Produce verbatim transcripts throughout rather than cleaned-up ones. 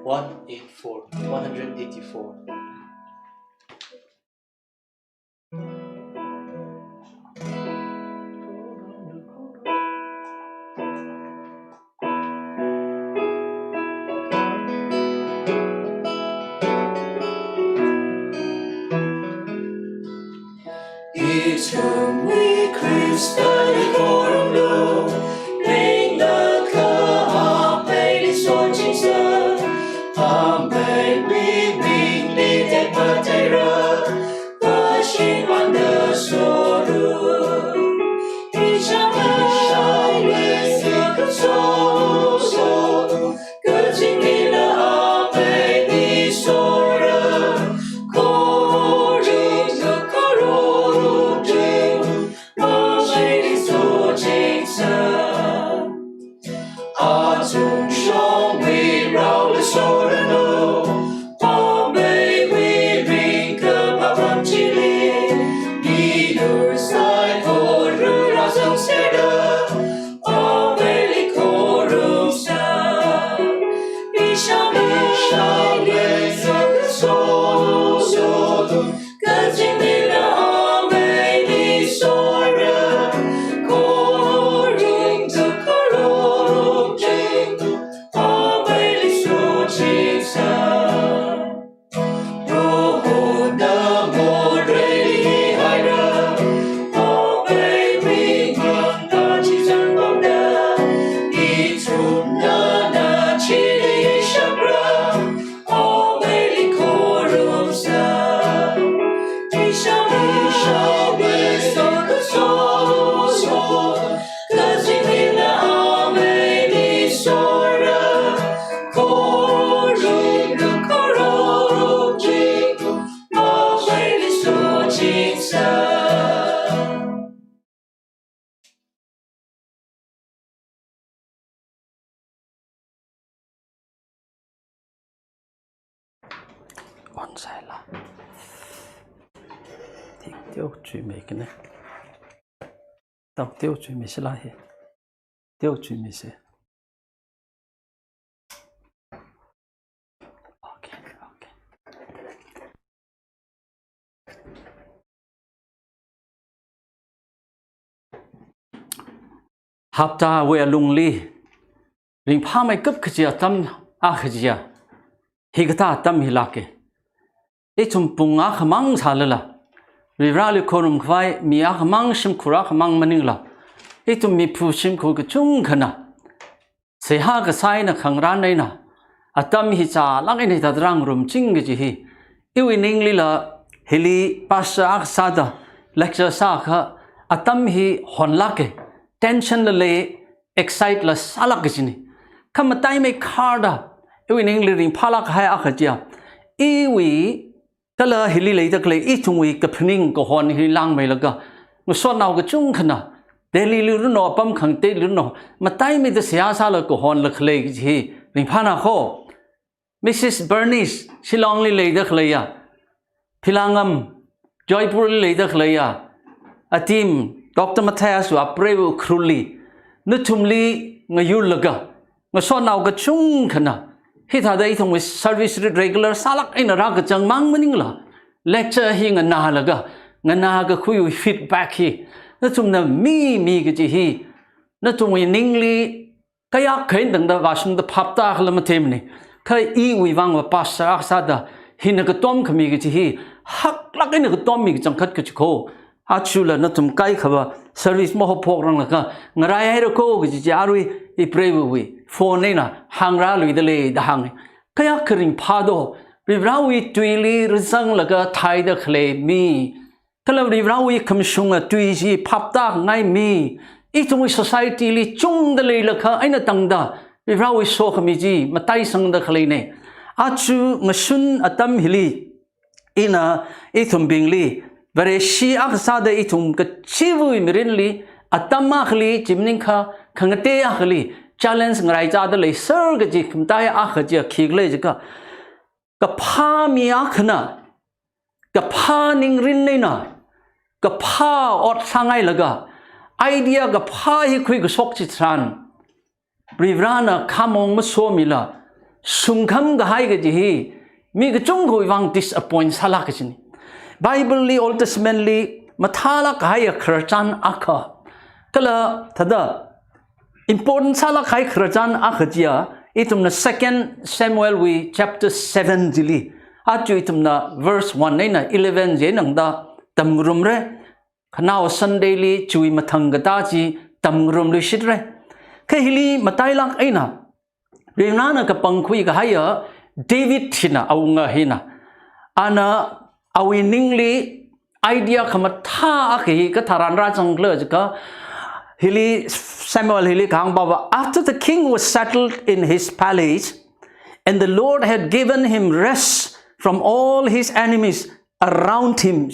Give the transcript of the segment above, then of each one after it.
One eight four, one hundred eighty-four. Ithumwui Khristali khorumlu, ringda kha Apeili sochingsa, Apeiwui mingli tekpateira, kashimānda soru. Ishāvā, ishāvā, so, so, kazingli na Apeili sora, khorumlu khorumching, Apeiwui sochingsa. Atung shongwui raoli soranu, Apeiwui ringkaphā pam chili, miyur saikora zangserda, Apeili khorumsa. Ishāvā, ishāvā, so, so, kazingli na Apeili sora, khorumlu khorumching, Apeili sochingsa. Prohona moreili haira, Apeiwui nganā chizang pamda, ithumna na chili shapra, Apeili khorumsa. Ishāvā, ishāvā, so, so, so, kazingli na Apeili sora, khorumlu khorumching, Apeili sochingsa. Onsai la. Tik teo chui me kene. Tao teo chui me sila he. Teo chui me se. Okay, okay. Haptawui alungli ringphāmeikap kaji atam akha chiya, hikathā atam hi lāka. Ithum pung akhamang sālala, Varivarali khorumkhavai mi akhamang shimkhur akhamang maningla, ithum miphu shimkhur kachungkhana seihā kasā eina khangarān eina atam hi chālāk eina hithāda rāngarumching kaji hi, iwui ninglila hili pastor akha sāda lecture sākha atam hi honlāka, tension la lei, excite la sālāk kajina. Kha mataimei kharda iwui ningli ringphālāk kahai akha chiya, iwui kala hili leida khalei ithumwui kaphaning kahon hi langmeilaga, ngasotnao kachungkhana Delhili ranu, apam khangateili ranu, mataimeida seihā sālaga kahonla khalei kaji hi ringphāna kho. Missus Bernice, Shillongli leida khaleiya, Philangam, Joypurli leida khaleiya, ateam, Doctor Matthias wui apreiva Ukhrulli, nathumli ngayurlaga, ngasotnao kachungkhana hithāda ithumwui service regular sālāk eina rākachang mang maningla, lecture hi nganālaga, nganākakhuiwui feedback hi nathumna mimi kaji hi, nathumwui ningli kayākha eina tangda vāshungda phaptākhala matheimana. Kha iwui vangva pastor akha sāda hina katom khami kaji hi haklāk eina katommi kachangkhat kachi kho. Ajala nathum kaikhava service mahaophokranglakha ngarai haira kho kaji chi arui ipreivawui phone eina hāngrāluida lei da hānga. Kayākha ringphā do, Varivarawui tuili rāzanglaga theida khalei mi, kala Varivarawui khamashunga tui chi phaptākhangai mi, ithumwui society li chungda leilakha eina tangda Varivarawui sokhami chi mataisangda khaleina. Aja ngashun atam hili ina ithumbingli, Vareshi akha sāda ithum kachivawui mirinli, atam akhali chi maningakha khangatei akhali challenge ngaraichāda leiser kaji khamataiya akha chiya khikhala jiakha, kaphā mi akhana kaphā ningrin eina kaphā ot sāngailaga, idea kaphā hi khuikashok chitharan, Varivarana khamong masomila, shungkham kahai kaji hi, mi kachungkhawui vang disappoint sālāk kajina. Bible li, Old Testament li, mathālāk kahaiya khararchan akha. Kala thāda, important sālāk kahai khararchan akha chiya, ithumna Second Samuel wui chapter seven chili, aja ithumna verse one eina eleven chi eina tangda tamngarumra. Khanao Sunday li chiwui mathang katā chi tamngarumluishitre. Kha hili matailāk eina, Varivarana kapangkhui kahaiya David hina, awunga hina, ana awui ningli idea khamathā akha hi katharan rāzangkhala jiakha, hili Samuel hili kahāng pava, "After the king was settled in his palace, and the Lord had given him rest from all his enemies around him."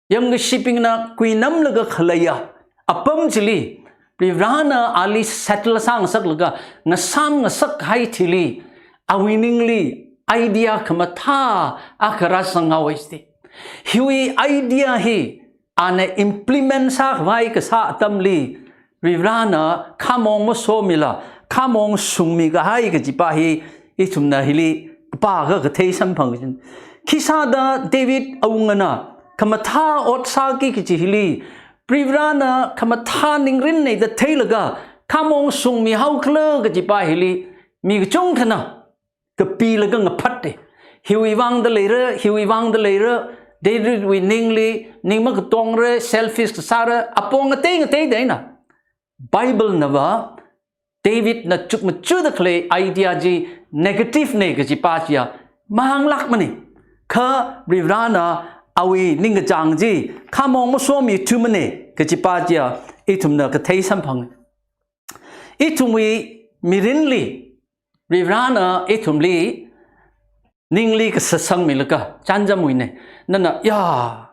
Yangkashibingna kuinamlaga khaleiya apam chili, Varivarana ali settle sāngasaklaga, ngasāmngasak kahai thili, awui ningli idea khamathā akha rāzanghaowa jida. Hiwui idea hi ana implement sākhavai kasā atamli, Varivarana khamong masomila, khamong shungmi kahai kajipa hi, ithumna hili kapā akha kathei samphang kajina. Khisāda David awungana khamathā ot sāki kaji hili, Varivarana khamathā ningrin nei da theilaga, khamong shungmihaokhala kajipa hili, mi kachungkhana kapilaga ngaphatta. Hiwui vangda leira, hiwui vangda leira, Davidwui ningli, ning makatongra, selfish kasāra, apong ngatei ngatei da eina. Bible nava, Davidna chukmachuda khalei idea chi negative na kajipa chiya mahānglākmana. Kha Varivarana awui ningkachāng chi khamong masomithumana kajipa chiya ithumna kathei samphanga. Ithumwui mirinli, Varivarana ithumli ningli kasā sangmilaga, chānjamwuina. Nana, ya,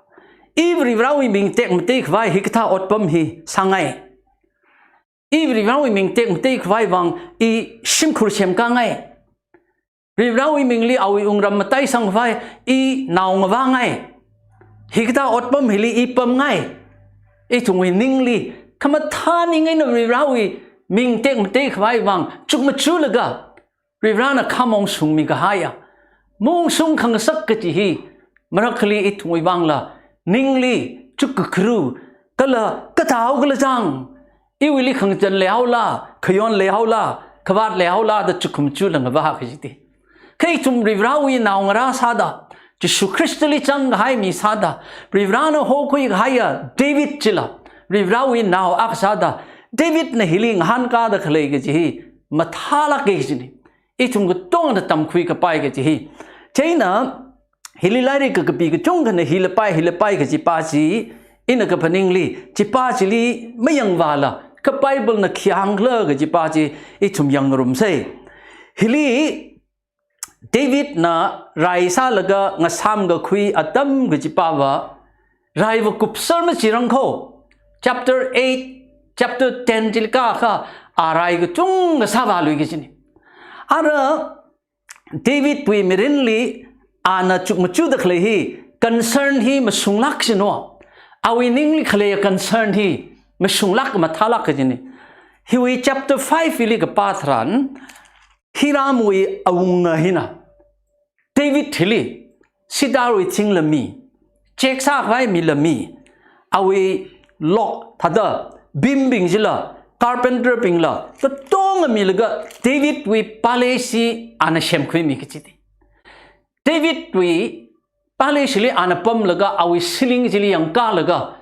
i Varivarawui ming tekmatei khavai hikathā otpam hi sāngai. I Varivarawui ming tekmatei khavai vang i shimkhur semkāngai. Varivarawui mingli awui wungram mataisang khavai i nao ngavāngai. Hikathā otpam hili i pamngai. Ithumwui ningli khamathā ning eina Varivarawui ming tekmatei khavai vang chukmachulaga, Varivarana khamong shungmi kahaiya, mongshung khangasak kaji hi, marakhali ithumwui vangla, ningli chukkakharu, kala kathao kala chang, iwuili khangachan leihaola, khayon leihaola, khavāt leihaola da chukkhamachula ngavā kajida. Kha ithum Varivarawui naongarā sāda, Jishu Khristali zangkahai mi sāda, Varivarana hokhui kahaiya David chila, Varivarawui nao akha sāda, Davidna hili ngahānkāda khalei kaji hi, mathālāka kajina. Ithum katongana tamkhui kapai kaji hi. Chieina, hili lairik kakapi kachungkhana hila pai, hila pai kajipa chi, ina kaphaningli, chipa chili mayangvāla, kha Biblena khi hāngkhala kajipa chi, ithum yangngarumsa. Hili, Davidna rai sālaga ngasāmkakhui atam kajipava, raiva kupser machirang kho. Chapter eight, chapter ten chili kakha, a rai kachungkha sāvālui kajina. Ara Davidwui mirinli ana chukmachuda khalei hi, concern hi mashunglāk sino. Awui ningli khalei concern hi mashunglāk mathālāk kajina. Hiwui chapter five hili kapā tharan, Hiramwui awunga hina, David hili, sitarwui thingla mi, check sākhavai mila mi, awui lok thāda, beambing chila, carpenterbingla, katonga milaga, Davidwui palace chi ana semkhuimi kajida. Davidwui palace chili ana pamlaga, awui ceiling chili yangkālaga,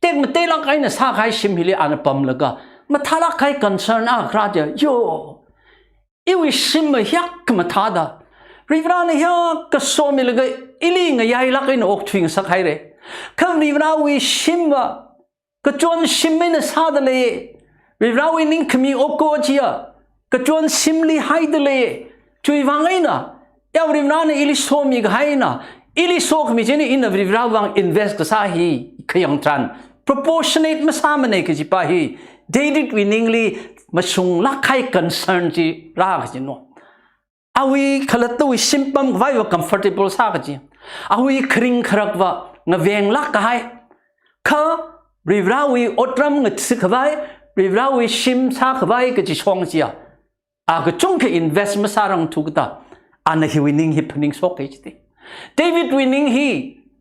tekmateilāk eina sākahai shim hili ana pamlaga, mathālāk kahai concern akha rāja, yo, iwui shim ma hiyākha mathāda, Varivarana hiyākha somilaga, ili ngayailāk eina okthuingasakhaira. Kha Varivarawui shimva, kachon shim eina sāda lei. Varivarawui ningkhami oko chiya, kachon shimli haida lei. Chiwui vang eina, ya Varivarana ili somi kahaina, ili sokhami chieina ina Varivarawui vang invest kasā hi khayang tharan, proportionate masāmana kajipa hi, Davidwui ningli mashunglāk kahai concern chi rā kajino. Awui khalattawui shim pamkhavaiva comfortable sā kaji. Awui kharing kharakva ngavenglāk kahai. Kha Varivarawui otram ngathakhavai, Varivarawui shim sākhavai kaji shong chiya, a kachungkha invest masārangthu kata, ana hiwui ning hi phaningshok kahai chite. Davidwui ning hi,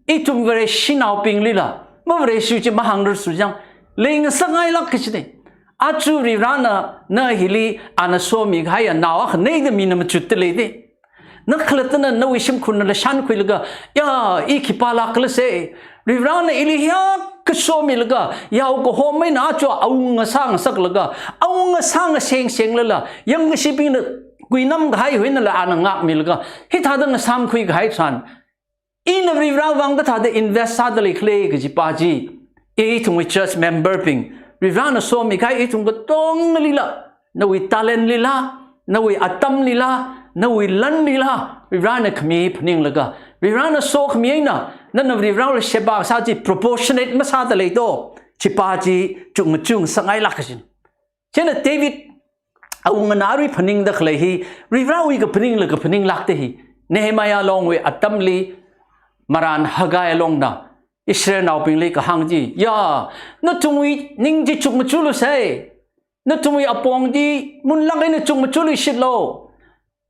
ithum Vareshinaobinglila, maVareshi chi mahāngrarsu chang, leingasakngailāk kachite. Aja Varivarana, na hili, ana somikahaiya nao akha nei da mina machutta leite. Na khalattana nawui shimkhurna lashankhuilaga, ya, i khipālāk khala se. Varivarana ili hiyākha somilaga, yao kahom eina aja awunga sāngasaklaga, awunga sāngasengsenglala, yangkashibingna kuinamkahai huinala ana ngākmilaga, hithāda ngasāmkhui kahai tharan, ina Varivara vang kathāda invest sāda leikhala kajipa chi, ithumwui church member bing, Varivarana somikahai ithum katongalila, nawui talent lila, nawui atamlila, nawui lanlila, Varivarana khami phaninglaga, Varivarana sokhami eina, nana Varivarali sheba sā chi proportionate masāda leito, chipa chi chukmaja ngasakngailāk kachina. Chieina David, awungana arui phaningda khalei hi, Varivarawui kaphaningla kaphaninglākta hi, Nehemiah longwui atamli, marān Haggai longna, Israelnaobingli kahāng chi, ya, nathumwui ning chi chukmajulu se, nathumwui apong chi munlāk eina chukmajulu shitlo,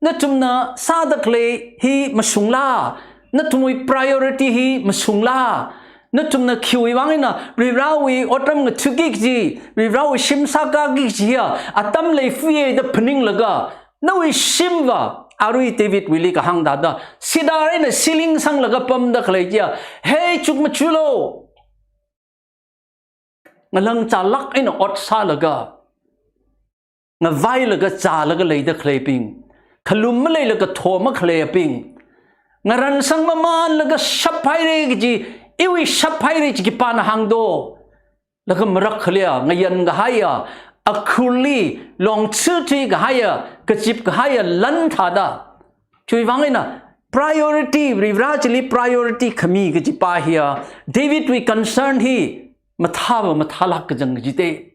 nathumna sāda khalei hi mashungla, nathumwui priority hi mashungla, nathumna khiwui vang eina Varivarawui otram ngathāki kaji, Varivarawui shim sākāki kaji hiya atam leifuye da phaninglaga, nawui shimva, arui Davidwuili kahāng thāda, sidar eina ceiling sanglaga pamda khalei chiya, hei chukmajulo. Ngalāng chālāk eina ot sālaga, ngavailaga chālaga leida khaleibing, khalum maleilaga tho makhaleibing, ngaransang mamānlaga shaphaire kaji, iwui shaphaire chi khipāna hāngdo, laga marakkhaliya, ngayan kahaiya, akhurli, longchuthui kahaiya, kazip kahaiya lan thāda. Chiwui vang eina, priority, Varivara chili priority khami kajipa hiya, Davidwui concern hi, mathāva mathālāk kachang kajite.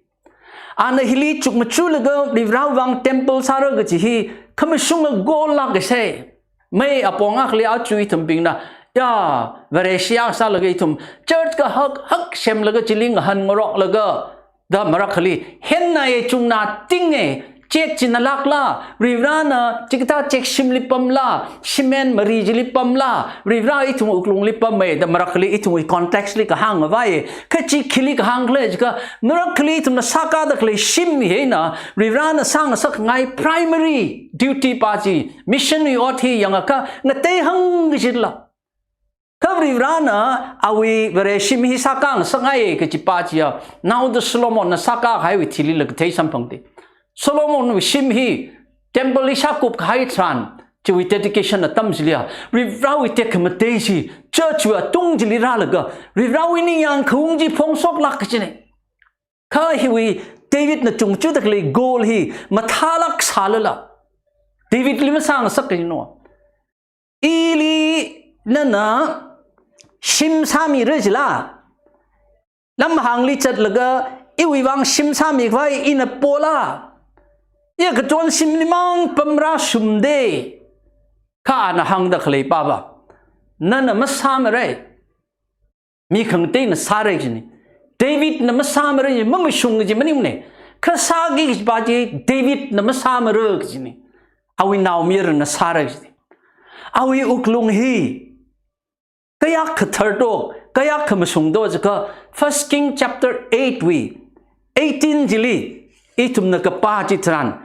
Ana hili chukmajulaga Varivara vang temple sāra kaji hi, khamashunga goal lāk kase. Mai apong akhali aja ithumbingna, ya, Vareshi sālaga ithum, church kahak hak semlaga chili ngahānngaroklaga, da marakhali, henna e chungna ting e, chek china lākla, Varivarana, chikathā chek shimli pamla, shimen mari chili pamla, Varivara ithum wuklungli pam e, da marakhali ithumwui context li kahāng ngavai e, kha chi khili kahāng khala jiakha, marakhali ithumna sākāda khalei shim hi eina, Varivarana sāngasakngai primary duty pa chi, mission wui ot hi yangakha, ngatei hāng kajila. Kha Varivarana awui Vare shim hi sākāngasakngai kajipa chiya, naoda Solomonna sākākahaiwui thili laga thei samphangte. Solomonwui shim hi temple hi sākupkahai tharan, chiwui dedication atam chiliya, Varivarawui tekhamatei chi, church wui atung chili rālaga, Varivarawui ningyāng khaung chi phongshoklāk kachine. Kha hiwui Davidna chungchuda khalei goal hi mathālāk sālala, Davidli masāngasak kajino. Ili nana shim sāmira jila, lamhāngli zatlaga iwui vang shim sāmikhavai ina pola, iya kachon shimlimang pamrāshungde. Kha ana hāngda khalei pava, nana masāmara, mi khangateina sāra kajine. Davidna masāmara, mamashung kaji maningmane. Kha sāki kajipa chi Davidna masāmara kajine. Awui naomayarana sāra kajine. Awui wuklung hi kayākha thardo, kayākha mashungdo jiakha, First King chapter eight wui eighteen chili ithumna kapā chitharan,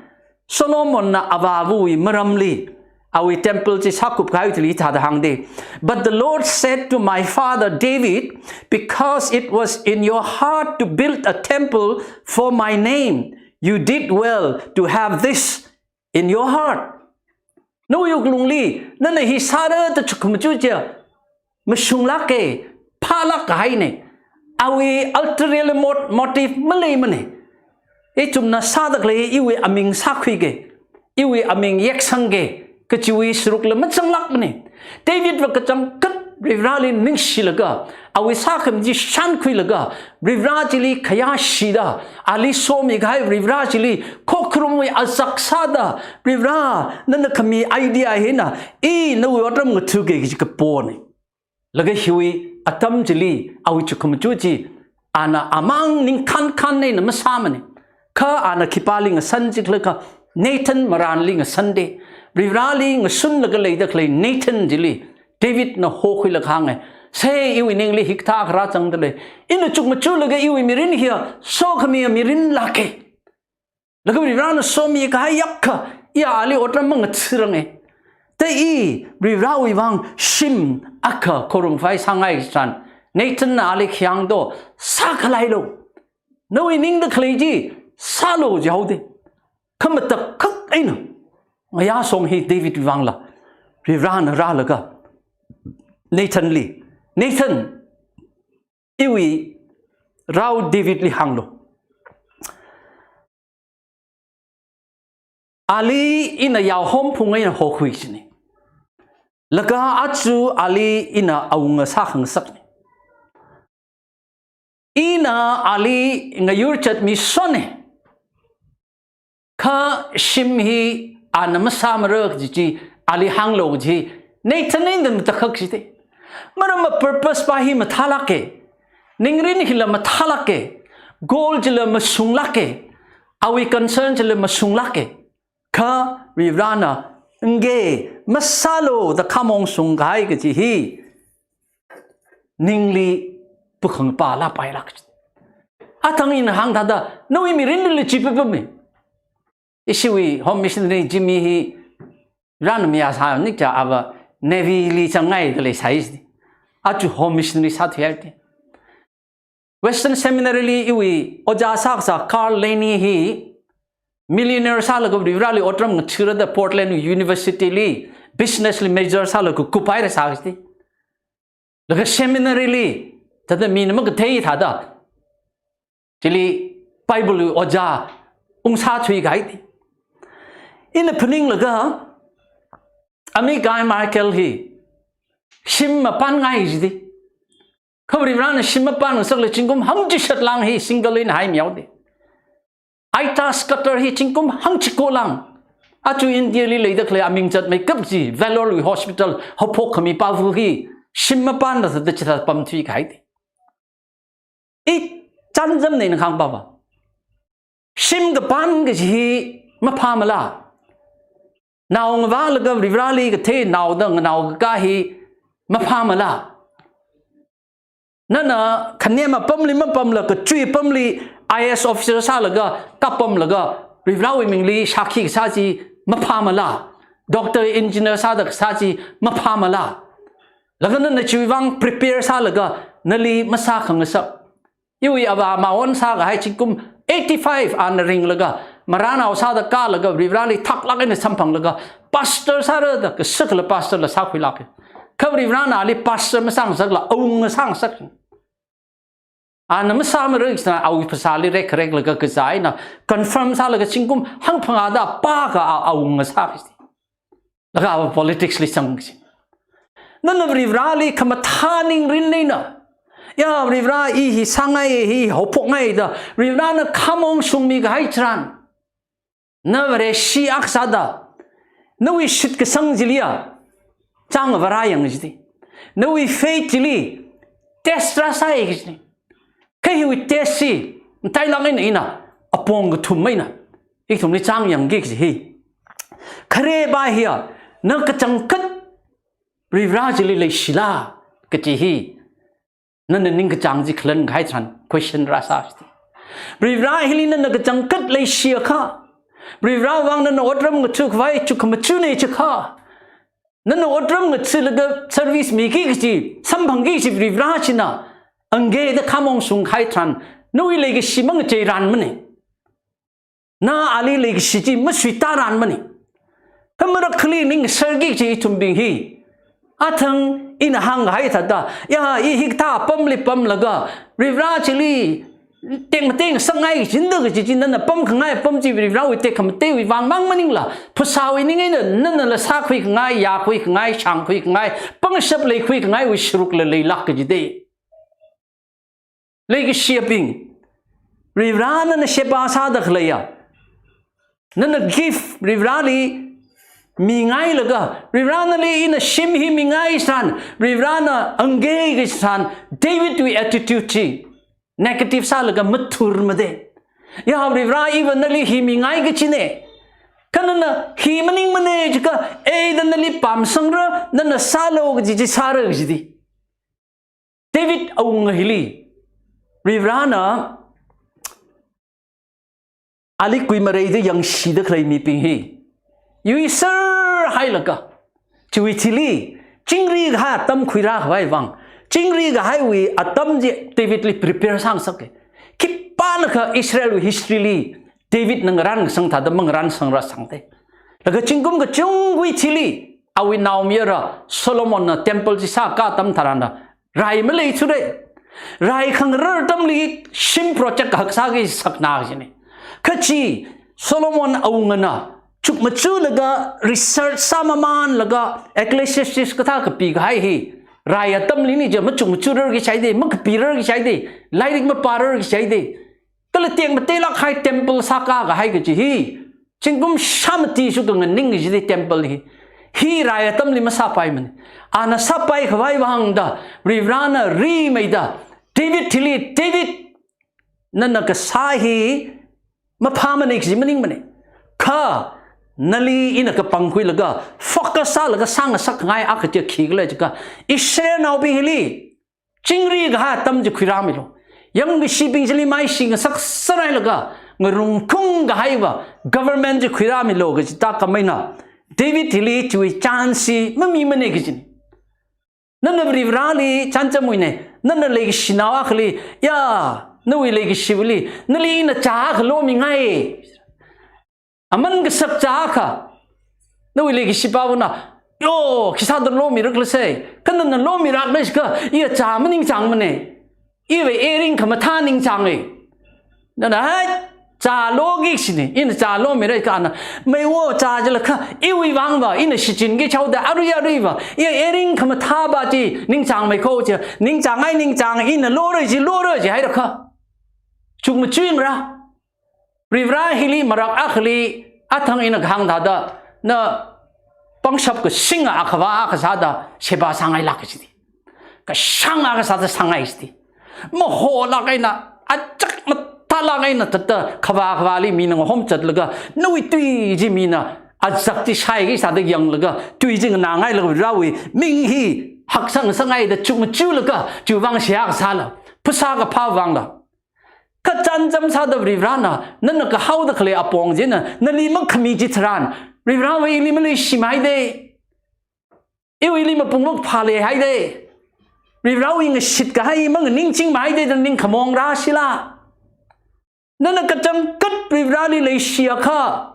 Solomonna avāvawui maramli, awui temple chi sākupkahaiwui thili hithāda hāngde. But the Lord said to my father David, because it was in your heart to build a temple for my name, you did well to have this in your heart. Nawui wuklungli, nana hi sāra da chukmajā chiya, mashunglāke, phālāk kahaine. Awui ulterior mot-, motive maleimane. Ithumna sāda khalei iwui aming sākhuike, iwui aming yeksangke, kachiwui sarukla mazanglākmane. Davidva kachangkhat Varivarali ningshilaga, awui sākhami chi shānkhuilaga, Varivara chili khayāshida, ali somikahai Varivara chili khokharumwui azak sāda, Varivara, nana khami idea hina, i nawui otram ngathuke kaji kapone. Laga hiwui atam chili, awui chukmajā chi, ana amang ningkhankhan eina masāmane. Kha ana khipāli ngasan jikhala kha, Nathan marānli ngasande. Varivarāli ngasunlaga leida khalei Nathan chili Davidna hokhuilaga hānge. Sē, iwui ningli hikathā kharā zangda lei. Ina chukmajalaga iwui mirin hiya sokhami mirin lāke. Laga Varivarāna somikahai yākha, iya ali otram mangatharange. Te i Varivarāwui vang shim akha khorumkhavai sāngai tharan, Nathanna ali khi hāngdo, sākhalailu. Nawui ningda khalei chi sālu jihaode. Khamatakhak eina ngayā song hi Davidwui vangla. Varivarāna rālaga Nathanli, Nathan, iwui rao Davidli hānglu. Ali ina yaohom phung eina hokhui kajine. Laga aja ali ina awunga sākhangasakne. Ina ali ngayur zatmi sone. Kha shim hi ana masāmara kaji chi ali hānglu kaji Nathan eina matakhak jide. Maramva purpose pa hi mathālāke. Ningrin hila mathālāke. Goal chila mashunglāke. Awui concern chila mashunglāke. Kha Varivarāna nge masālu da khamong shungkahai kaji hi ningli pukhang pālā pailāk. Athang ina hāngthāda, nawui mirinli chi pipime. Ishiwui home missionary Jimmy hi Varivarāna mayā sānikcha ava Navy li zangngaida leisai. Aja home missionary sāthuihaide. Western Seminary li iwui ojā sākasā Carl Laney hi millionaire sālaga Varivarāli otram ngathara da Portland University li business li major sālaga kuphaira sākasai. Laga seminary li, thāda mina makathei thāda, chili Bible ojā ungsāthuikahaide. Ina phaninglaga, ami kahai Michael hi shim mapānngai jide. Kha Varivarāna shim mapānngasakla zingkum hangchishat lāng hi single eina haimayāde. Ita Scudder hi zingkum hangchiko lāng. Aja India li leida khalei aming zatmeikap chi, Vellore wui hospital haophok khami pāva hi shim mapānda sāda chithā pamthuikahaide. I chānjamna ina kahāng pava. Shim kapān kaji hi maphāmala. Nao ngavālaga Varivarāli kathei naoda nganaokakā hi maphāmala. Nana khanem apamli mapamla, kachui apamli I A S officer sālaga kapamlaga Varivarāwui mingli shākhi kasā chi maphāmala. Doctor, engineer sāda kasā chi maphāmala. Laga nana chiwui vang prepare sālaga nali masākhangasak. Iwui avā amavāwon sākahai zingkum eighty-five ana ringlaga, marānao sāda kālaga, Varivarāli thaklāk eina samphanglaga, pastor sāra da kasā kala pastor la sākhuilāke. Kha Varivarāna ali pastor masāngasakla, awunga sāngasak. Ana masāmara kajina awui phasāli rekreklaga kazā eina confirm sālaga zingkum hangphangāda pākha a, awunga sākasai. Laga ava politics li zangkasai. Nana Varivarāli khamathā ningrin eina, ya Varivarā, i hi sāngai, hi haophokngai da Varivarāna khamong shungmikahai tharan, na Vareshi akha sāda, nawui shitkasang chiliya chāng Varā yang jide. Nawui faith chili test rāsai kajine. Kha hiwui test chi matailāk eina ina apong kathum eina ithumli chāng yangki kaji hi. Khare pa hiya, na kachangkhat Varivarā chili leishila kaji hi. Nana ningkachāng chi khalan kahai tharan question rāsā jide. Varivarā hili nana kachangkhat leishiakha, Varivarāwui vang nana otram ngathakhavai chukhamachunei chiakha, nana otram ngathaklaga service miki kaji, samphangki kaji Varivarā china, angeda khamong shungkahai tharan, nawui leikashi mangachei ranmane. Na ali leikashi chi masuita ranmane. Kha marakhali ningsharki kaji ithumbing hi. Athang ina hāngkahai thāda, ya, i hikathā apamli pamlaga, Varivarā chili tengmateng sangngai kajina kaji chi nana pamkhangai apam chi Varivarāwui tekhamateiwui vang mang maningla, phasāwui ning eina nanala sākhuikhangai, yākhuikhangai, shāngkhuikhangai, pangshap leikhuikhangaiwui sharukla leilāk kajide. Leikashiyabing, Varivarā nana sheba sāda khaleiya, nana gift Varivarāli mingailaga, Varivarā nali ina shim hi mingai san, Varivarāna angei kaji san, Davidwui attitude chi negative sālaga mathurmade. Ya Varivarā, iva nali hi mingai kajine. Kha nana hi maningmana jiakha, eina nali pamsangra, nana sālu kaji chi sāra kajida. David awunga hili, Varivarana ali kuimareida yangshida khalei mibing hi yuiser hailaga, chiwui thili, chingri kahai atam khuirākhavai vang, chingri kahaiwui atam chi Davidli prepare sāngasaka. Khipānakha Israelwui historyli Davidna ngarānkasang thāda mangarānsangrasangda. Laga zingkum kachungwui thili, awui naomayara Solomonna temple chi sākā atam tharanna rai maleithura. Rai khangarar atamli shim project kahak sāki sakna kajina. Kha chi Solomon awungana chukmajalaga research sāmamanlaga Ecclesiastes kathā kapi kahai hi rai atamli ni ja machukmajarar kajihaida, makapirar kajihaida, lairik maparar kajihaida. Kala tengmateilāk kahai temple sākā kahai kaji hi zingkum shāmati shuka nganing kajida temple hi. Hi rai atamli masāpaimana. Ana sāpaikhavai vang da, Varivarana rimeida David thili, David, nana kasā hi maphāmana kaji maningmana. Kha nali ina kapangkhuilaga, focus sālaga sāngasakngai akha chi khikhala jiakha, Israelnaobing hili chingri kahai atam chi khuirāmilu. Yangkashibing chili maishi ngasakser hailaga ngarumkhung kahaiva government chi khuirāmilu kaji thākhameina, David hili chiwui chance chi mamimana kajina. Nana Varivarali chānjamwuina, nana leikashinao akhali, ya, nawui leikashiwuili nali ina chā akha lomingai. Aman kasak chā akha. Nawui leikashipāvana, yo, khisāda lomiraklasai. Kha nana lomirakla jiakha, iya chā maningchāngmana. Iwui earring khamathā ningchānga. Nana, hai, chā loki kajina, ina chā lomira jiakha ana, meiwo chā jilakha, iwui vangva ina shichinki chaoda, arui aruiva iya earring khamathāva chi ningchāngmei kho chi, ningchāngai ningchāng, ina lora ji, lora ji hairakha. Chukmajingra. Varivara hili marak akhali, athang ina kahāng thāda, na pangshap kasinga akhava akha sāda sheba sāngailāk kajida. Kashāng akha sāda sāngai jida. Maholāk eina, achak mathālāk eina thāda khavā khavāli mina ngahomzatlaga, nawui tui chi mina azak chi shaiki sāda yanglaga, tui chi nganāngailaga Varivarawui ming hi haksangngasakngaida chukmajalaga, chiwui vang seihā kasāla, phasā kaphā vangla. Kha chānjam sāda Varivarana, nana kahaoda khalei apong china nali makhami chitharan, Varivarawui ili maleishimaida, iwuili mapung makaphā leihaida, Varivarawui ngashit kahai manganingchingmaida da ning khamong rāshila. Nana kachangkhat Varivarali leishiakha,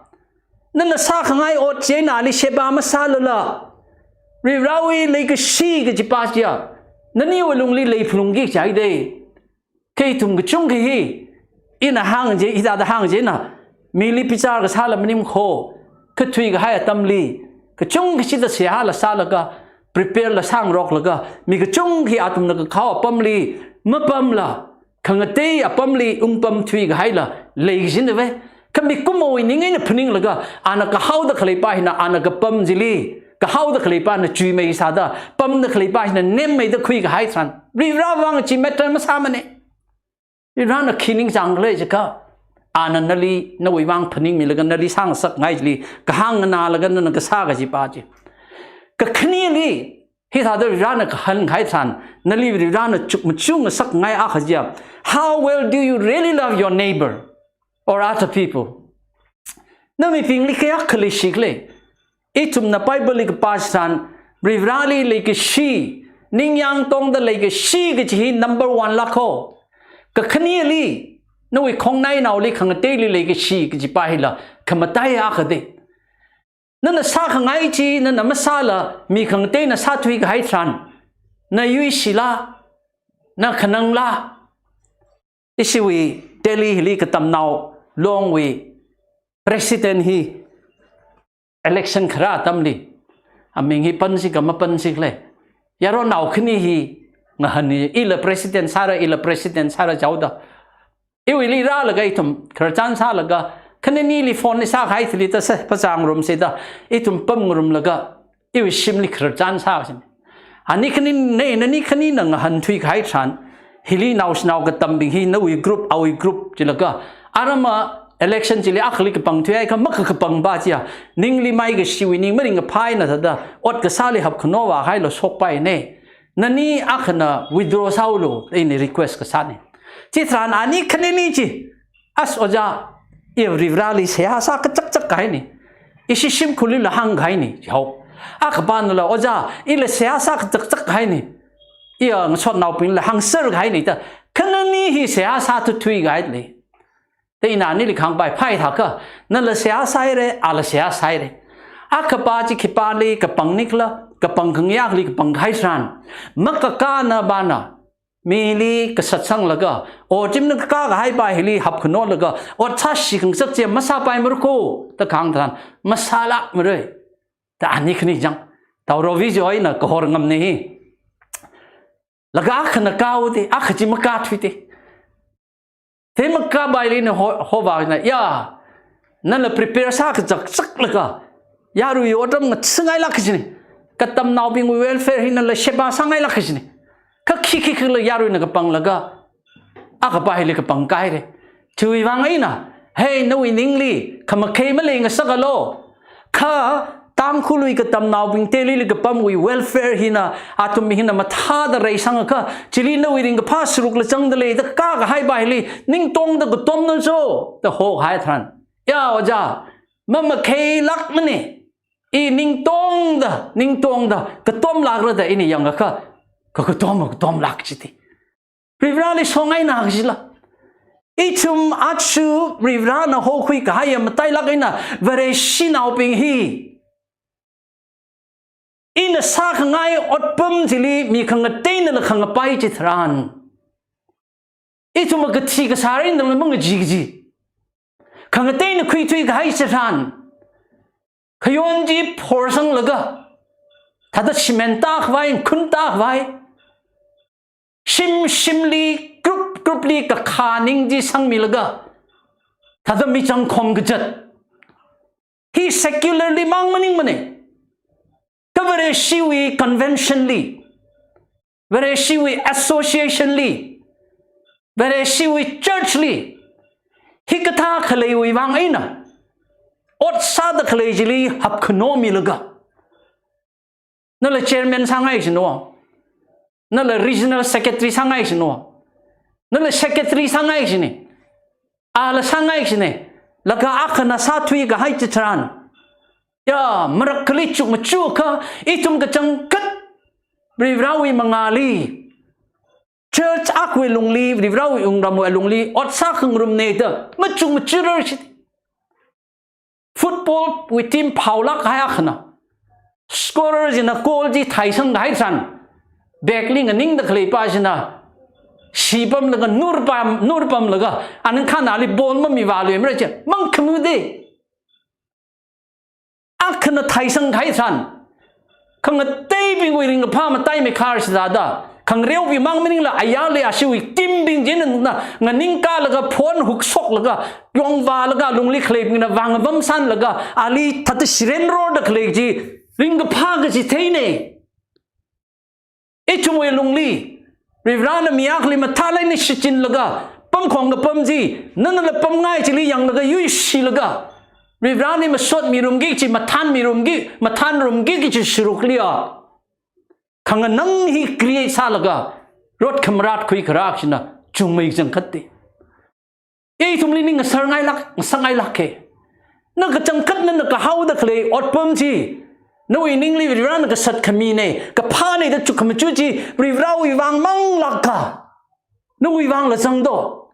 nana sākhangai ot china ali sheba masālala, Varivarawui leikashi kajipa chiya naniwui lungli leiphalungki kajihaida. Kha ithum kachungkha hi, ina hāng chi, hithāda hāng china, mili bichar kasāla maning kho, kha thuikahai atamli, kachungkha chida seihāla sālaga, prepare la sāngaroklaga, mi kachungkha hi athumna kakhao apamli mapamla, khangatei apamli ungpam thuikahaila leikajina ve. Kha mikumowui ning eina phaninglaga, ana kahaoda khaleipa hina, ana kapam chili, kahaoda khaleipana chuimei sāda, pamda khaleipa hina nemmeida khuikahai tharan, Varivara vang chi matter masāmana. Varivarana khi ningchāngkhala jiakha, ana nali, nawui vang phaningmilaga nali sāngasakngai chili kahāng nganālaga nana kasā kajipa chi. Kakhaneli, hithāda Varivarana kahāng kahai tharan, nali Varivarana chukmajungasakngai akha chiya, how well do you really love your neighbor or other people? Na mibingli kayākha leishikhala? Ithumna Bible li kapā chitharan, Varivarali leikashi, ningyāng tongda leikashi kaji hi number one la kho. Kakhaneli, nawui khongnainaoli khangateili leikashi kajipa hila khamataiya akhada. Nana sākhangai chi nana masāla mi khangateina sāthuikahai tharan, na yuishila, na khanangla. Ishiwui Delhi hili katamnao longwui president hi election kharā atamli, aming hi pansika mapansikhala, yaronao khani hi ngahān hi, ila president sāra, ila president sāra chaoda, iwuili rālaga ithum khararchan sālaga, khaninili phone li sākahai thili thāsa phachā ngarumsida, ithum pamngarumlaga, iwui shimli khararchan sāsina. Ani khanina, nani khanina ngahānthuikahai tharan, hili naoshinao katambing hi nawui group, awui group jilaga, arama Election chili akhali kapangthuihaiakha makakapangpa chiya, ningli maikashiwui ning maringkaphā eina thāda ot kasāli hapkhano vāhailo shokpaine. Nani akhana withdraw sāulu, ina request kasāne. Chitharan ani khanini chi, as ojā, i Varivarali seihā sākachakchak kahaine. Ishi shimkhurlila hāngkahaine, jihao. Akhapanala ojā, ila seihā sākachakchak kahaine. Iya ngasotnaobingla hāngser kahaine da. Khanini hi seihā sāthuithui kahaile. Da ina anili kahāngpai, phāi thākha, nala seihā sāhaire, ala seihā sāhaire. Akhapa chi khipāli kapangnikhala, kapang khangayākhali kapangkahai tharan, makakāna pana mili kasatsanglaga, otimna kakā kahaipa hili hapkhanolaga, ot sāshi khangasak chi masāpaimarako da kahāng tharan, masālākmara. Da ani khani chang, Taurao Vijay na kahor ngamne hi. Laga akhana kāhaoda, akha chi makāthuida. Themakapaili ina ho, hovāna, ya, nala prepare sākachakchaklaga, yarui otram ngathāngailāk kajine. Katamnaobingwui welfare hi nala sheba sāngailāk kajine. Kha khi khi khila yaruina kapanglaga, akhapa hili kapangkahaire. Chiwui vang eina, hei, nawui ningli khamakhei maleingasakalo. Kha Tangkhulwui katamnaobing Delhili kapamwui welfare hina, athum hina mathāda reisangakha, chili nawui ringkaphā sārukla zangdalei da kakā kahaipa hili, ningtongda katomna jo, da hokahai tharan, ya ojā, mamakheilākmane. I ningtongda, ningtongda katomlākra da ina yangakha, ka, katom, katomlāk chiti. Varivarali songaina kajila. Ithum aja Varivarana hokhui kahaiya matailāk eina Vareshinaobing hi, ina sākhangai otpam chili mi khangateinala khangapai chitharan, ithum kathi kasā reinala mangachee kachee, khangateina khuithui kahai chitharan, khayon chi phorsanglaga, thāda shimen tākhavai, khun tākhavai, shim shimli, group group li kakhā ning chi sangmilaga, thāda michang khom kazat. Hi secularly mang maningmane. Kha Vareshiwui convention li, Vareshiwui association li, Vareshiwui church li, hikathā khaleiwui vang eina, ot sāda khalei chili hapkhano milaga, nala chairman sāngai jino. Nala regional secretary sāngai jino. Nala secretary sāngai jine. Ala sāngai jine. Laga akhana sāthui kahai chitharan, ya, marakhali chukmajākha, ithum kachangkhat Varivarawui mangāli, church akhawui lungli, Varivarawui wungramwui lungli ot sākhangarumne da machukmajārar chit. Football wui team phaolāk kahai akhana, scorer china goal chi thaisang kahai tharan, back li nganingda khaleipa china shipamlaga, nurpam, nurpamlaga, anang khanali ball mamivāluimara chi mangkhanude. Akhana thaisang kahai tharan, khangateibingwui ringkaphā mataimeikharsi thāda, khangareobing mang maningla ayarli ashiwui team bing china nganingkālaga, phone huksoklaga, yongvālaga, lungli khaleibingna vāngavamsanlaga, ali thāda shirenrorda khalei chi ringkaphā kaji theine. Ithumwui lungli, Varivarana mi akhali mathālāk eina shichinlaga, pamkhong kapam chi, nanala pamngai chili yanglaga, yuishilaga, Varivarana masotmirumki kaji, mathānmirumki, mathānrumki kaji sārukliya, khanganang hi create sālaga, rot khamarat khuikharā china chungmei kachangkhatte. Ithumli ning ngasārngailāk, ngasārngailāke. Na kachangkhat nana kahaoda khalei otpam chi, nawui ningli Varivarana kasat khamine, kaphāne da chukmajā chi, Varivarawui vang manglāka. Nawui vangla zangdo.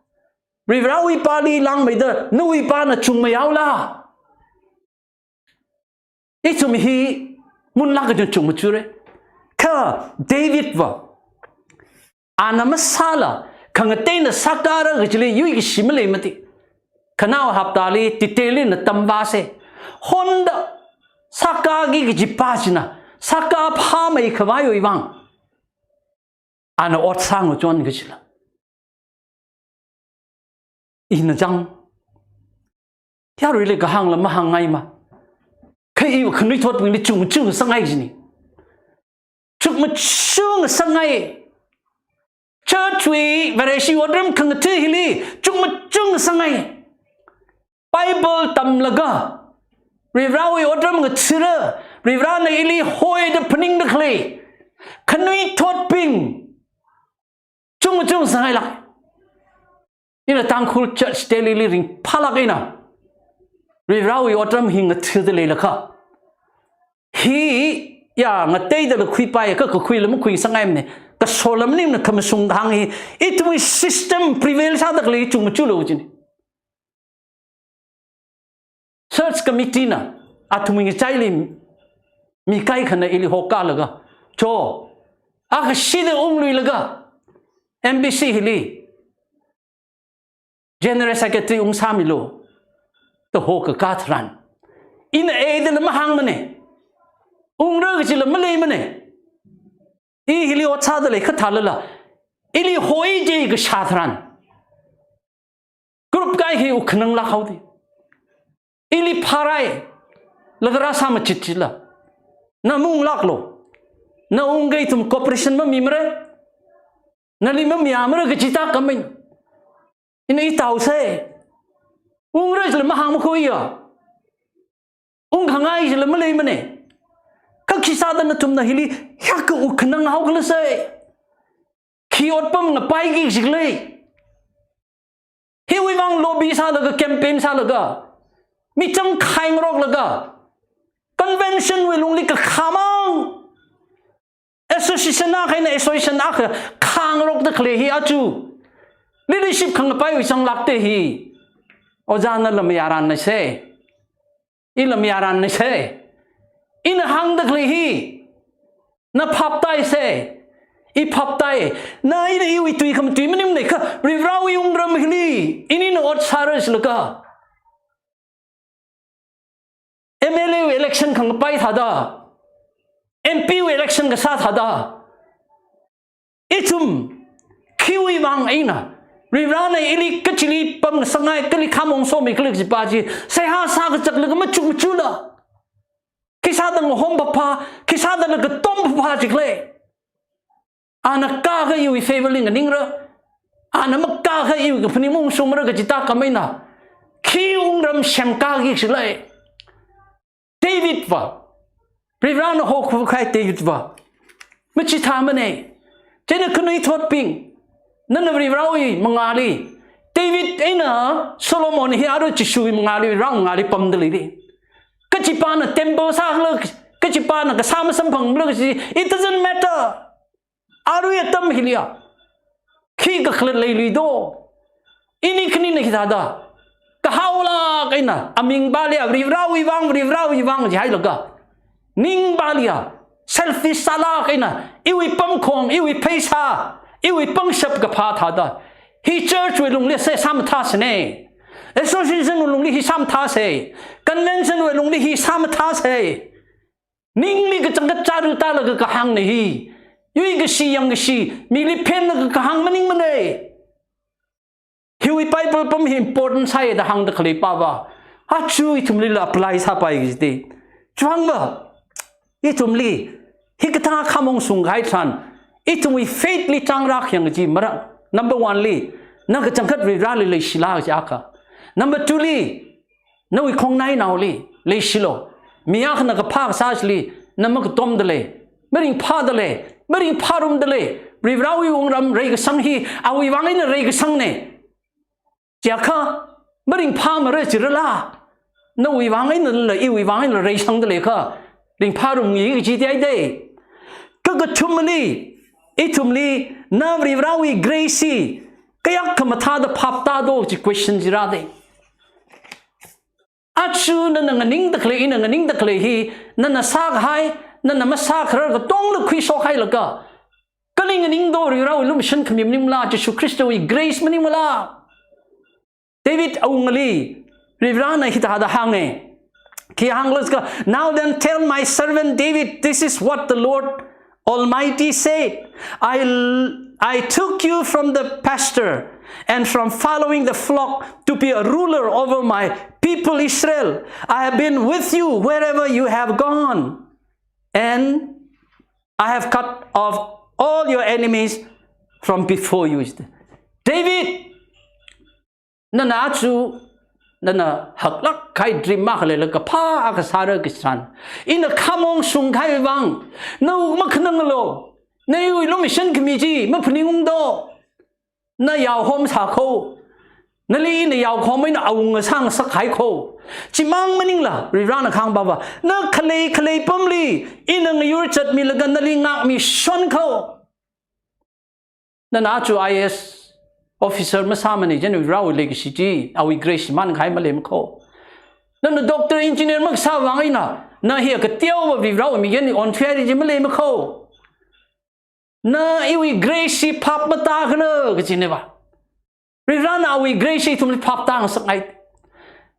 Varivarawui pāli langmeida, nawui pāna chungmeihaola. Ithum hi munlāk kachungchung machāre. Kha Davidva, ana masāla, khangateina sākāra kajili yuikashi maleimati. Khanaowa haptali detail eina tamvāse. Honda sākāki kajipa china sākāphāmeikhavaiwui vang, ana ot sāngachon kajila. Ina chang, yaruili kahāngla mahāngngaima. Kha iwui khanuithotbingli chungchung sāngai jine. Chukmajā sāngai. Church wui Vareshi otram khangatha hili chukmajā sāngai. Bible tamlaga, Varivarāwui otram ngathāra, Varivarāna ili hoida phaningda khalei khanuithotbing chungchung sāngailāk. Ina Tangkhul Church Delhili ringphālāk eina Varivarāwui otram hi ngathāda leilakha, hi ya ngateida la khuipai, ka kakhuila makhuisanghaimana, kasola maningmana, khamashung hāng hi, ithumwui system prevail sāda khalei chungmajalo jina. Church committee na athumwui ngachaili mi kaikhana ili hokalaga, cho, akha shida ungluilaga, M B C hili General Secretary ungsāmilu, da hokakā tharan, ina eida la mahāngmana, ungra kachila maleimana. I hili ot sāda leikha thālala, ili hoi je kashā tharan, group kai hi wukhananglāk haoda. Ili phārai, laga rāsāmachit chila, na maunglāklo, na ungakha ithum cooperation mamimara, nali mamayāmara kaji tākam eina, ina i taosai. Ungra jila mahāngmakhuiya, ungkhangai jila maleimana. Kha khisāda nathumna hili hiyākha wukhanang haokhala sai? Khi otpam ngapaiki jikhala? Hiwui vang lobby sālaga, campaign sālaga, michang khaingaroklaga, convention wui lungli kakhāmang, association akha eina association akha khangarokda khalei hi aja leadership khangapaiwui zanglākta hi, ojā nala mayarānna sai. Ila mayarānna sai. Ina hāngda khalei hi, na phaptāi sai, i phaptāi. Na ina iwui tui khamatui maningmana kha, Varivarāwui wungram hili inina ot sāra jilaga, M L A wui election khangapai thāda, M P wui election kasā thāda, ithum khiwui vang eina, Varivarāna ili kachili pamngasakngai, kali khamong somikhala kajipa chi seihā sākachaklaga machuk machula, khisāda ngahom phāphā, khisāda la katom phāphā jikhala? Ana kākha iwui favour li nganingra, ana makākha iwui kaphaning maungshungmara kaji tākam eina, khi wungram semkāki jikhala? David va, Varivarāna hokahai David va machithāmana. Chieina khanuithotbing, nana Varivarāwui mangāli, David eina Solomon hi arui Jishuwui mangāli, Varivarāwui mangāli pamda leida. Kachipana temple sākhala, kachipana kasā masamphangra kaji, it doesn't matter. Arui atam hiliya khi kakhalat leiluido? Ini khanina hithāda, kahaolāk eina aming pāliya, Varivarāwui vang, Varivarāwui vang jihailaga, ning pāliya, selfish sālāk eina, iwui pamkhong, iwui pheisā, iwui pangshap kaphā thāda, hi church wui lungli se sāmathāsana, association wui lungli hi sāmathāsa, convention wui lungli hi sāmathāsa. Ningli kachangkhat chāra tālaga kahāngna hi. Yuikashi yangkashi, mili phenlaga kahāng maningmana. Hiwui Bible pam hi important sāya da hāngda khalei pava, aja ithumlila apply sāpai kajite. Chivangva, ithumli hikathā khamong shungkahai tharan, ithumwui faith li chāngrāk yang kaji marān. Number one li, na kachangkhat Varivarāli leishila kaji akha. Number two li, nawui khongnainaoli leishilo. Mi akhana kaphā kasā chili na makatomda lei, maringphāda lei, maringphārumda lei. Varivarāwui wungram reikasang hi awui vang eina reikasangna. Chiakha maringphāmara jirala, nawui vang einala, iwui vang einala reisangda leiakha, ringphārumngai kaji tiaide. Kakathumali, ithumli, na Varivarāwui grace hi kayākha mathāda phaptādo kaji question chi rāde. Aja nana nganingda khalei, ina nganingda khalei hi, nana sākahai, nana masākharar katongla khuishokhailaga, kali nganingdo? Varivarāwui lumashan khami maningmala, Jishu Khristawui grace maningmala? David awungali Varivarāna hithāda hānga. Khi hāngkhala jiakha, "Now then tell my servant David, this is what the Lord Almighty said, I, I took you from the pasture and from following the flock to be a ruler over my people Israel. I have been with you wherever you have gone, and I have cut off all your enemies from before you." David, nana aja nana haklāk kahai dream akha leilala kaphā akha sāra kachi tharan, ina khamong shung kahai vang, nawui makhananglo, nawui lumashan khami chi maphaningungdo. Na yaohom sākho. Nali ina yaokhom eina awunga sāngasak haikho. Chimang maningla, Varivarana kahāng pava, na khalei khalei apamli ina ngayur zatmilaga nali ngākmi shonkho. Nana aja I A S officer masāmana, chieina Varivarawui leikashi chi, awui grace chi man kahai maleimakho. Nana doctor, engineer makasā vang eina, na hi kateowa Varivarawui mikumo eina onthuihaira chi maleimakho. Na iwui grace chi phap matākhala kajina va. Varivarana awui grace chi ithumli phap tāngasakngai.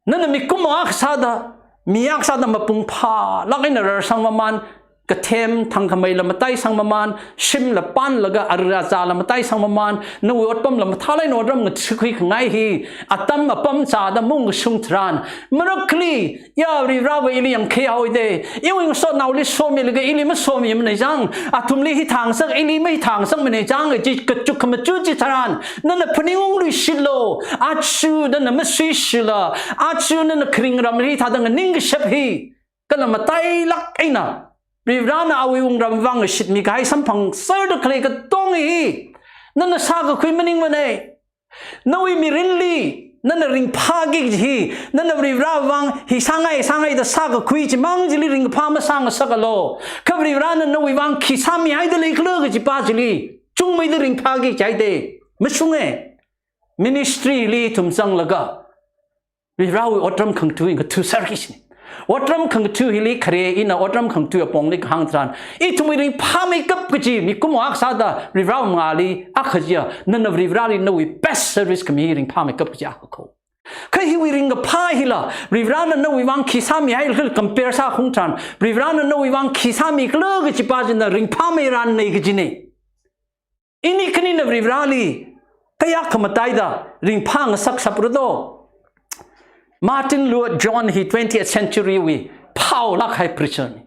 Nana mikumo akha sāda, mi akha sāda mapung phālāk eina rarsang maman, kathem thangkhameila mataisang maman, shimla panlaga arira zala mataisang maman, nawui otpamla mathālāk eina otram ngathākhui khangai hi, atam apam zada maungkashung tharan, marakhali, ya Varivarava ili yangkhaihaoda, iwui ngasotnaoli somilaga ili masomimana chang, athumli hithāngasak, ili mahithāngasakmana chang, chi kachuk khamachuk chi tharan, nana phaningungluishitlo, aja nana masuishila, aja nana kharing ramli thāda nganingkashap hi, kala matailāk eina, Varivarana awui wungram vang ngashitmi kahai samphangserda khalei katonga hi, nana sākakhui maningmana. Nawui mirinli, nana ringphāki kaji hi, nana Varivara vang hi sāngai, sāngaida sākakhui chimang chili ringphā masāngasakalo. Kha Varivarana nawui vang khi sāmihaida leikhala kajipa chili, chungmeida ringphāki kaji haida, mashunga. Ministry li ithum zanglaga, Varivarawui otram khangatha hi ngathaserki kajina. Otram khangatha hili khare ina otram khangatha apongli kahāng tharan, ithumwui ringphāmeikap kaji, mikumo akha sāda Varivarawui mangāli akha chiya, nana Varivarali nawui best service khami ringphāmeikap kaji akhakho. Kha hiwui ringkaphā hila, Varivarana nawui vang khi sāmihai khala compare sākhaung tharan, Varivarana nawui vang khi sāmikhala kajipa china ringphāmeirannei kajina. Ini khanina Varivarali kayākha mataida ringphā ngasakshapra do. Martyn Lloyd-Jones hi twentieth century wui phaolāk kahai preacher na.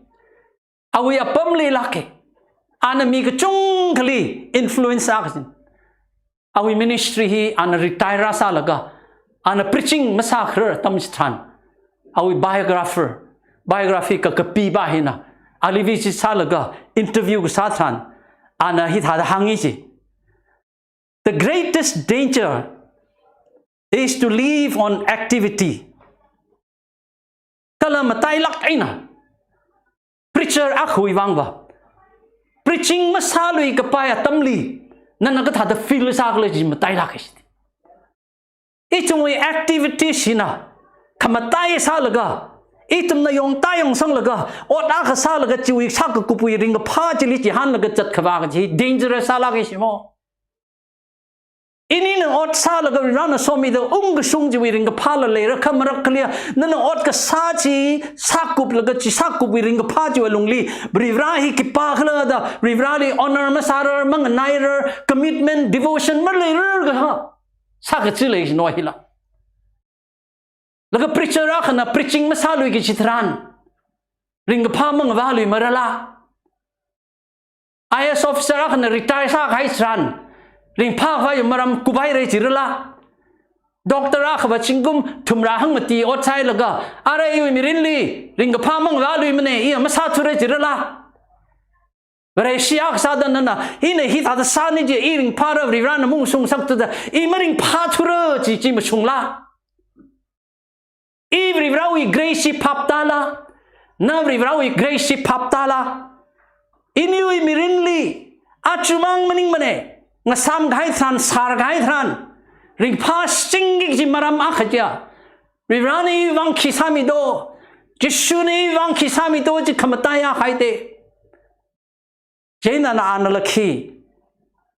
Awui apamli lāka. Ana mi kachungkhali influence sākajina. Awui ministry hi ana retire sālaga, ana preaching masākharar atam chitharan, awui biographer, biography kakapipa hina, ali visit sālaga interview kasā tharan, ana hithāda hānga ji. The greatest danger is to live on activity. Kala matailāk eina, preacher akhawui vangva, preaching masāluikapai atamli, nana kathāda fill sākhala chi matailāka jida. Ithumwui activity china khamatai sālaga, ithumna yongta yongsanglaga, ot akha sālaga chiwui sākakupwui ringkaphā chili chihānlaga zatkhavā kaji dangerous sālāka jimo. Inina ot sālaga Varivarana somida ungkashung chiwui ringkaphāla leira kha marakhaliya, nana ot kasā chi sākuplaga chi sākupwui ringkaphā chiwui lungli, Varivara hi khipākhala da, Varivarali honor masārar, manganairar, commitment, devotion maleirar kaha, sākachi lei jino hila. Laga preacher akhana preaching masāluiki chitharan, ringkaphā mangavāluimarala. I A S officer akhana retire sākahai tharan, ringphā khavai maram kuphaira jirala. Doctor akhava zingkum thumrā hangmati ot sāhailaga, ara iwui mirinli ringkaphā mangavāluimana, iya masāthura jirala. Vareshi akha sāda nana, ina hithāda sāni ji, i ringphāra, Varivarana maungshungngasakta da, i maringphāthura ji, chi mashungla. I Varivarawui grace chi phaptāla, na Varivarawui grace chi phaptāla. Iniwui mirinli, achumang maningmana, ngasāmkahai tharan, sārkahai tharan, ringphāchingki kaji maram akha chiya, Varivarana iwui vang khi sāmido, Jishuna iwui vang khi sāmido chi khamataiya haida. Chieina ana lakhi,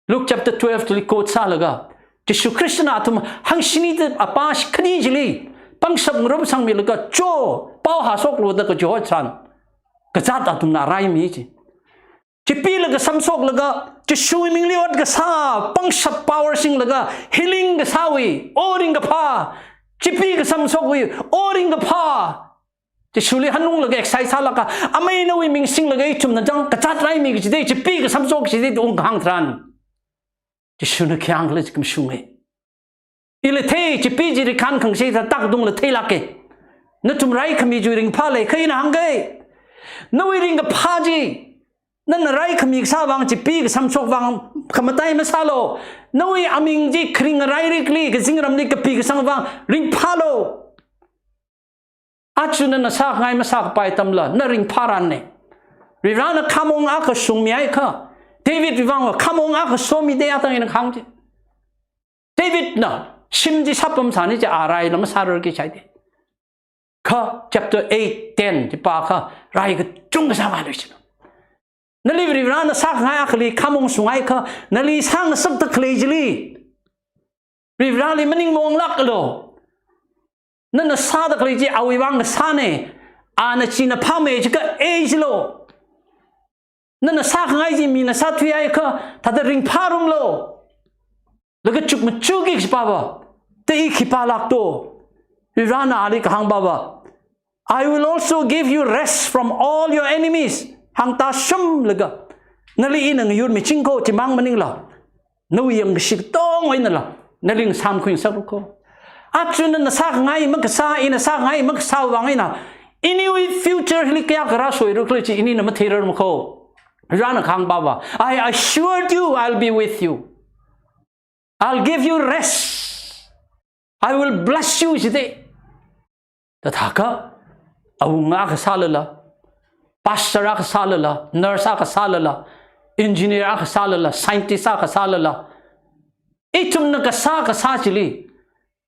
Luke chapter twelve chili quote sālaga, Jishu Khristana athum hangshini da apa shi khani chili pangshap ngarumsangmilaga, cho, pao hāshoklu da kajiho tharan, kazāt athumna raimi ji. Chipee laga samshoklaga, Jishuwui mingli ot kasā, pangshap power singlaga, healing kasāwui, o ringkaphā, chipee kasamshokwui, o ringkaphā, Jishuli hanunglaga excite sālaga, amei nawui ming singlaga ithumna chang kazāt raimi kajida, chipee kasamshok kajida ungkahāng tharan, Jishuna khi hāngkhala chi khamashunga. Ila thei, chipi chi rikhan khangshei thāda tungla theilāka. Nathum raikhami chi ringphālei kha ina hāngga. Nawui ringkaphā chi, nana raikhami kasā vang, chipi kasamshok vang khamatai masālu. Nawui aming chi kharing rairikli, kazingramli kapi kasang vang ringphālu. Aja nana sākhangai masākapai atamla, na ringphārana. Varivarana khamong akha shungmihaiakha, Davidwui vangva khamong akha shomida, atang ina kahāng chi. Davidna shim chi sāpamsāna chi, a raila masārarki jihaida. Kha chapter eight, ten chi pākha, rai kachungkha sāmilui china. Nali Varivarana sākhangai akhali khamong shunghaiakha, nali sāngasakda khalei chili Varivarali maning maonglāklu. Nana sāda khalei chi awui vang kasāna, ana china phāmei jiakha ei jilu. Nana sākhangai chi mina sāthuihaiakha, thāda ringphārumlu. Laga chukmajaki kaji pava, thāda i khi pālākto. Varivarana ali kahāng pava, "I will also give you rest from all your enemies." Hāngtāshunglaga, nali ina ngayurmichingko, chimang maningla, nawui yangkashi katongwui einala nali ngasāmkhuingasaklu ko. Aja nana sākhangai makasā, ina sākhangai makasā vang eina, iniwui future hili kayākha rāsoirakhala chi inina matheirarmako. Varivarana kahāng pava, "I assured you I'll be with you. I'll give you rest. I will bless you," jida. Thāda thākha, awunga akha sālala, pastor akha sālala, nurse akha sālala, engineer akha sālala, scientist akha sālala, ithumna kasā kasā chili,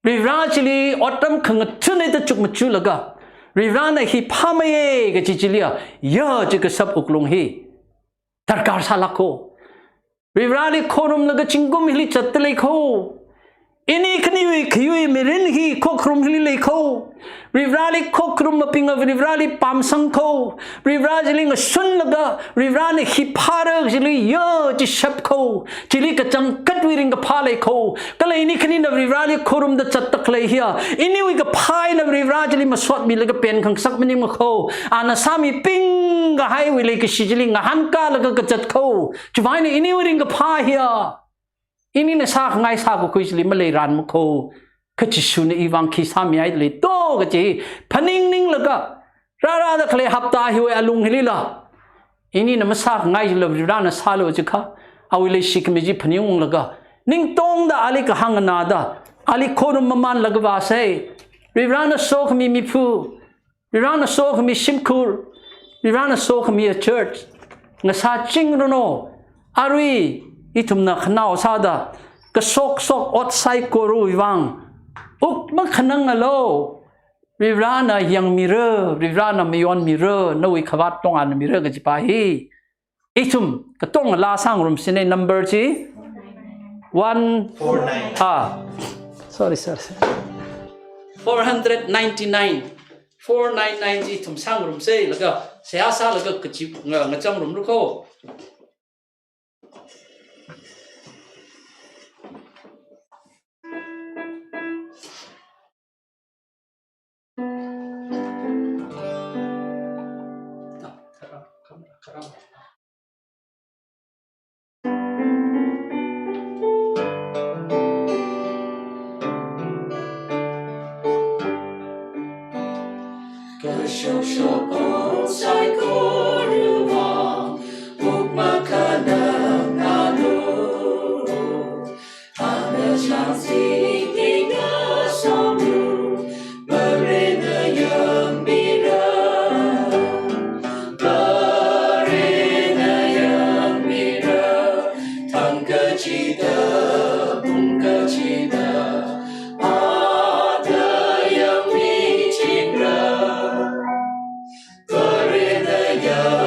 Varivara chili otram khangathun eina chukmajalaga, Varivarana hi phāmeiya kaji chili ya chi kashap wuklung hi darkar sālākko. Varivarali khorumlaga zingkum hili zatda leiko. Ini khaniwui khayui mirin hi khokharum hili leiko. Varivarali khokharummabingva Varivarali pamsangko. Varivara chili ngashunlaga, Varivarana hi phāra chili ya chi shapko. Chili kachangkhatwui ringkaphā leiko. Kala ini khanina Varivarali khorumda zatda khalei hiya, iniwui kaphā eina Varivara chili masotmilaga penkhangasak maningmako. Ana sāmiping kahaiwui leikashi chili ngahānkālaga kazatko. Chiwui vang eina iniwui ringkaphā hiya, inina sākhangai sākakhui chili maleirānmako. Kha Jishuna iwui vang khi sāmihaida leito kaji phaningninglaga, rārāda khalei hapta hiwui alung hilila, inina masākhangai chila Varivarana sālu jiakha, awui leishikhami chi phaningunglaga, ningtongda ali kahāng nganāda, ali khorum mamānlaga vāsa. Varivarana sokhami miphu, Varivarana sokhami shimkhur, Varivarana sokhami a church ngasāchingranu. Arui ithumna khanao sāda kashokshok ot saikorawui vang wuk makhanangalu. Varivarana yangmira, Varivarana mayonmira, nawui khavāt tongana mira kaji pa hi ithum katonga laa sāngarumsina. Number chi one four nine. Ah, sorry, sorry, sorry. Four hundred ninety-nine. Four nine nine chi ithum sāngarumsa, laga seihā sālaga kachi nga, ngachamrumrako. Kashokshok ot saikorawui vang wuk makhanangalu. Ana chānjam kasomlu, Varena yangmira, Varena yangmira, thang kachida, pung kachida, ana yangmichingra. Varena yang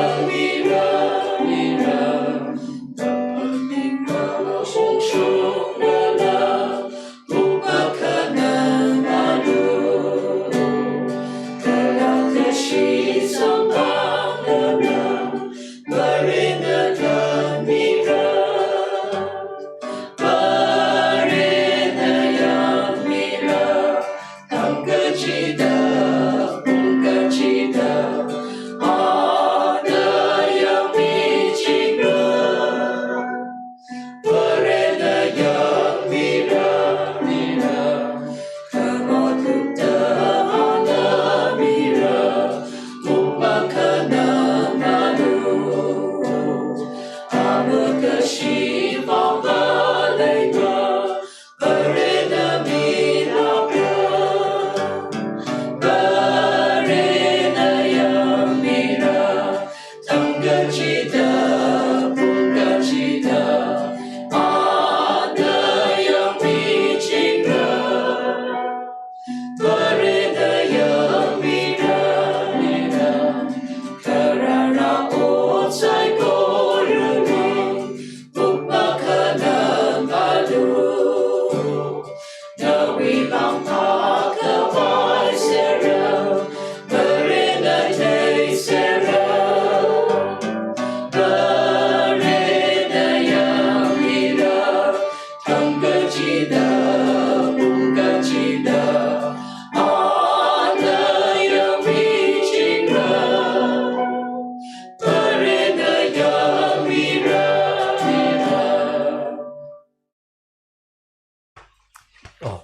Oh,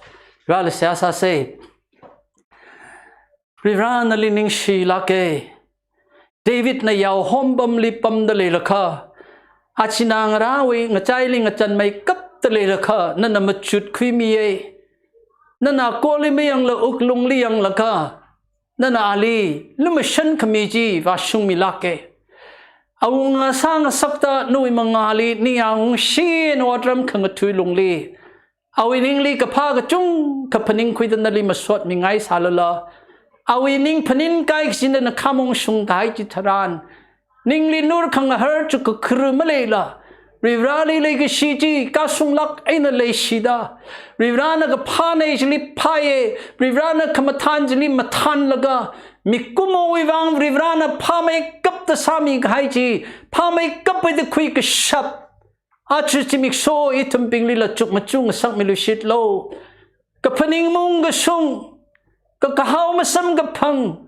Vareli seihā sāsa. Varivara nali ningshilāka. Davidna yaohom pamli pamda leilakha, achina ngarāwui ngachaili ngachanmeikapda leilakha, nana machut khuimiya. Nana akorli mayangla wuklungli yanglaga, nana ali lumashan khami chi vāshungmilāka. Awunga sāngasakta nawui mangāli ningyāng ungshina otram khangatha lungli, awui ningli kaphā kachungkha phaningkhuida nali masotmingai sālala, awui ning phaninkai kachina na khamong shungkahai chitharan, ningli nur khangahar chukakharu maleila, Varivarali leikashi chi kasunglāk eina leishida, Varivarana kaphāna chili phāya, Varivarana khamathān chili mathānlaga, mikumowui vang Varivarana phāmeikapta sāmikahai chi, phāmeikapwui da khuikashap, aja zimiksho ithumbinglila chukmajung ngasakmiluishitlu. Kaphaning mung kashung, kakahao masam kaphang,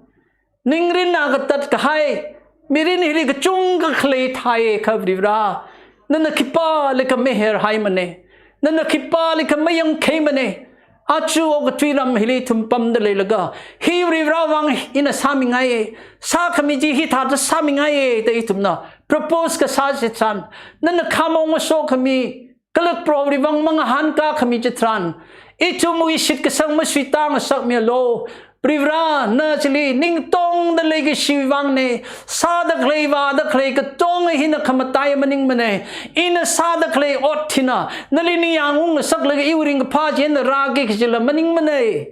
ningrinna katatkahai mirin hili kachungkha khalei thāya kha Varivara, nana khipālikha maherhaimana, nana khipālikha mayangkhaimana. Aja okathui ram hili ithum pamda leilaga, hi Varivara vang ina sāmingaiya, sākhami chi hithāda sāmingaiya da ithumna propose kasā chitharan, nana khamong ngasokhami, kala Proholi vang mangahānkā khami chitharan, ithumwui shitkasang masuita ngasakmilu. Varivara, na chili ning tongda leikashiwui vangna, sāda khalei vāda khalei katonga hina khamataiya maningmana, ina sāda khalei ot hina nali ningyāng ungngasaklaga iwui ringkaphā china rāki kajila maningmana.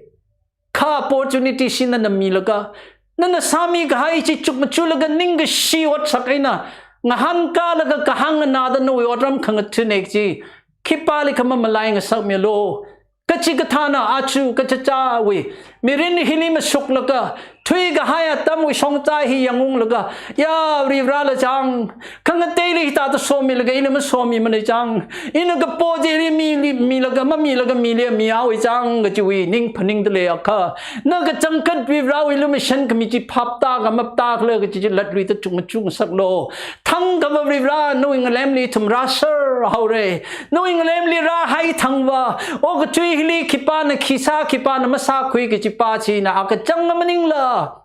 Kha opportunity chi nana milaga, nana sāmikahai chi chukmajulaga ningkashi otsak eina ngahānkālaga kahāng nganāda nawui otram khangathana kaji, khipālikha mamalai ngasakmilu. Kachikathāna aja kachichāwui mirin hili masuklaga, thuikahai atamwui shongza hi yangunglaga, ya Varivarala chang, khangateili hithāda somilaga ina masomimana chang, ina kapo chili mili, milaga, mamilaga mili mihaowa chang kajiwui ning phaningda leiakha, na kachangkhat Varivarawui lumashan khami chi phaptāka maptākhala kaji chi latluida chukmajung ngasaklu. Thangkhava Varivara, nawui ngalemli ithum rāserhaora. Nawui ngalemli rāhai thangva, okathui hili khipāna khi sā, khipāna masākhui kajipa china akachang maningla,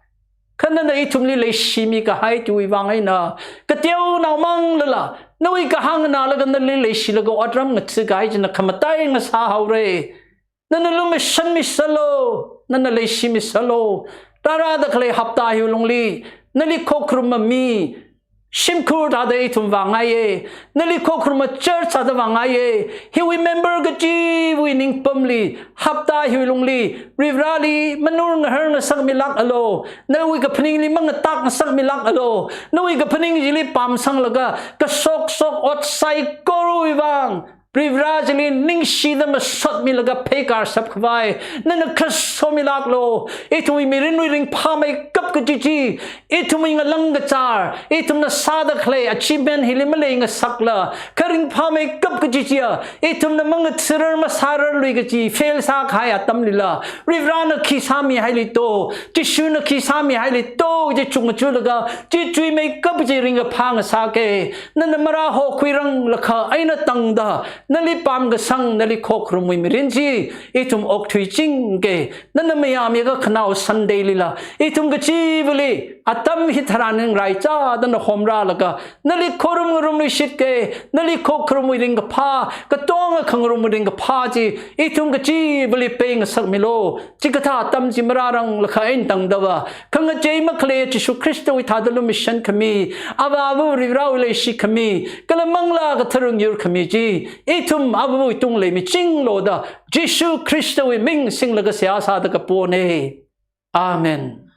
kha nana ithumli leishimikahai chiwui vang eina, kateonao manglala, nawui kahāng nganālaga nali leishilaga otram ngathakahai china khamatai ngasāhaora. Nana lumashanmisalu, nana leishimisalu. Rārāda khalei hapta hiwui lungli, nali khokharuma mi, shimkhur thāda ithum vāngaiya, nali khokharuma church thāda vāngaiya. Hiwui member kachiwui ningpamli, hapta hiwui lungli, Varivarali manur ngahar ngasakmilākalu, nawui kaphaningli mangatak ngasakmilākalu, nawui kaphaning chili pamsanglaga, kashokshok ot saikorawui vang, Varivara chili ningshida masotmilaga pheikar shapkhavai nana khasomilākalu. Ithumwui mirinwui ringphāmeikap kaji chi, ithumwui ngalang kachar, ithumna sāda khalei achievement hili malei ngasakla, kha ringphāmeikap kaji chiya, ithumna mangatharar masārarlui kaji, fail sākahai atamlila, Varivarana khi sāmihaili to, Jishuna khi sāmihaili to, chi chukmajulaga, chi chuimeikap chi ringkaphā ngasāka. Nana marāhokhuiranglakha eina tangda, nali pamkasang, nali khokharumwui mirin chi ithum okthuichingka. Nana mayāmiakha khanao Sunday lila, ithum kachivali atam hitharan ning raichāda nana homrālaga, nali khorum ngarumluishitka, nali khokharumwui ringkaphā, katonga khangarumwui ringkaphā chi ithum kachivali peingasakmilu. Chikathā atam chi marāranglakha eina tangdava, khangachei makhalei Jishu Khristawui thāda lumashan khami, Avāva Varivarawui leishi khami, kala Manglā Katharawui yur khami chi ithum Avāwui tungli michinglu da, Jishu Khristawui ming singlaga seihā sāda kapona. Amen.